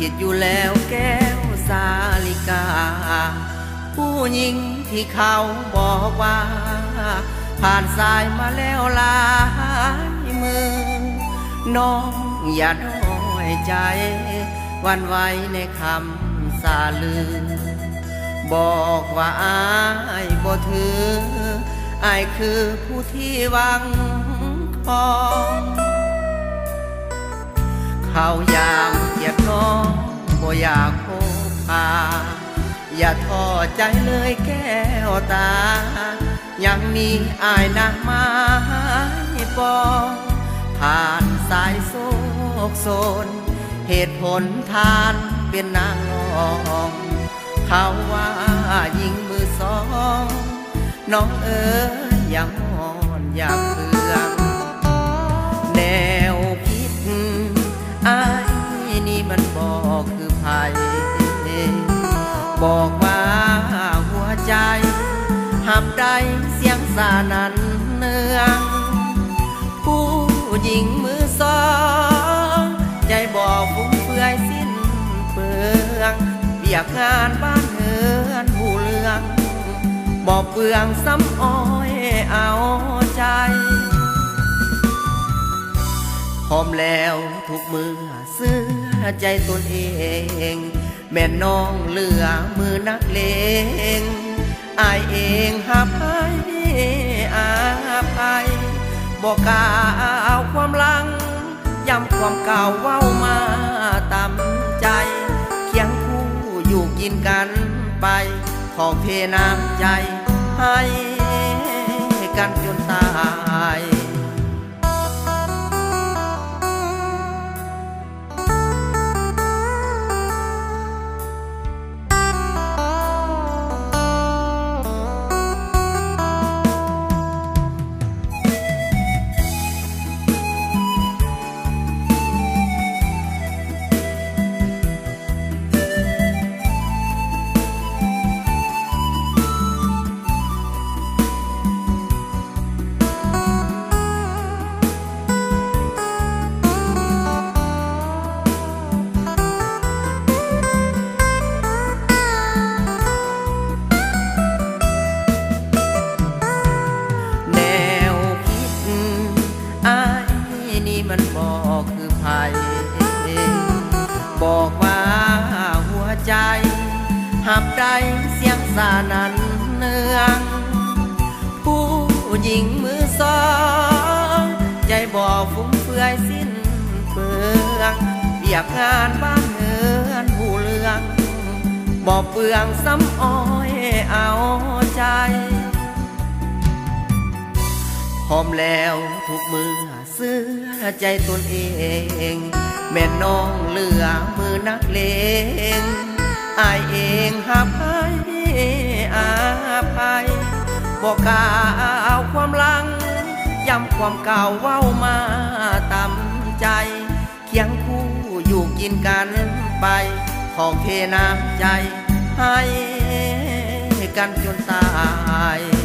ດຢູ່ແລ້ວແກ້ວສາລິກາ ຜູ້ຍິງທີ່ເຂົາບອກວ່າ ຜ່ານສາຍມາແລ້ວຫຼາຍມື້ ນ້ອງຢ່ານ້ອຍໃຈ ຫວັ່ນໄຫວໃນຄຳສາລື ບອກວ່າອ້າຍບໍ່ຖື ອ້າຍຄືຜູ້ທີ່ຫວັງຂອງ ເຂົາຢາມກຽດນ້ອງ ບໍ່ຢາກພົບປະ ຢ່າທໍ້ໃຈເລີຍແກ້ວຕາ ຍັງມີອ້າຍນະມາຍປອງ ຜ່ານສາຍໂສກໂສນ ເຫດຜົນທ່ານເປັນນາງຮອງ ເຂົາວ່າຍິງມືສອງ ນ້ອງເອີຍ ຢ່າຮ້ອນຢ່າເຄືອງ ແນວຄິດອ້າຍນີ້ມັນບໍ່ຄືໃຜ ບອກວ່າຫົວໃຈຮັບໄດ້ສຽງສານັນເໜືອງ ຜູ້ຍິງມືສອງ ໃຈບໍ່ຟຸມເຟືອຍສິ້ນເປືອງ ວຽກງານບ້ານເຮືອນຮູ້ເລື່ອງ ບໍ່ເປືອງຊ້ຳອ້ອຍເອົາໃຈ ພ້ອມແລ້ວທຸກເມື່ອເຊື່ອໃຈຕົນເອງ ແມ່ນນ້ອງເຫຼືອມືນັກເລງ ອ້າຍເອງຮັບໃຫ້ອະໄພ ບໍ່ກ້າເອົາຄວາມຫຼັງ ຢ້ຳຄວາມເກົ່າເວົ້າມາຕາມໃຈ ຄຽງຄູ່ຢູ່ກິນກັນໄປ ຂອບເພນ້ຳໃຈໃຫ້ກັນຈົນຕາຍ. ແນວຄິດອ້າຍນີ້ມັນບໍ່ຄືໃຜ ບອກວ່າຫົວໃຈຮັບໄດ້ສຽງສານັນເໜືອງ ຜູ້ຍິງມືສອງ ໃຈບໍ່ຟຸມເຟືອຍສິ້ນເປືອງ ວຽກງານບ້ານເຮືອນຮູ້ເລື່ອງ ບໍ່ເປືອງຊ້ຳອ້ອຍເອົາໃຈ ພ້ອມແລ້ວທຸກເມື່ອ ເຊື່ອໃຈຕົນເອງ ແມ່ນນ້ອງເຫຼືອມືນັກເລງ ອ້າຍເອງຮັບໃຫ້ອະໄພ ບໍ່ກ້າເອົາຄວາມຫຼັງ ຢ້ຳຄວາມເກົ່າເວົ້າມາຕາມໃຈ ຄຽງຄູ່ຢູ່ກິນກັນໄປ ຂອບເພນ້ຳໃຈໃຫ້ກັນຈົນຕາຍ.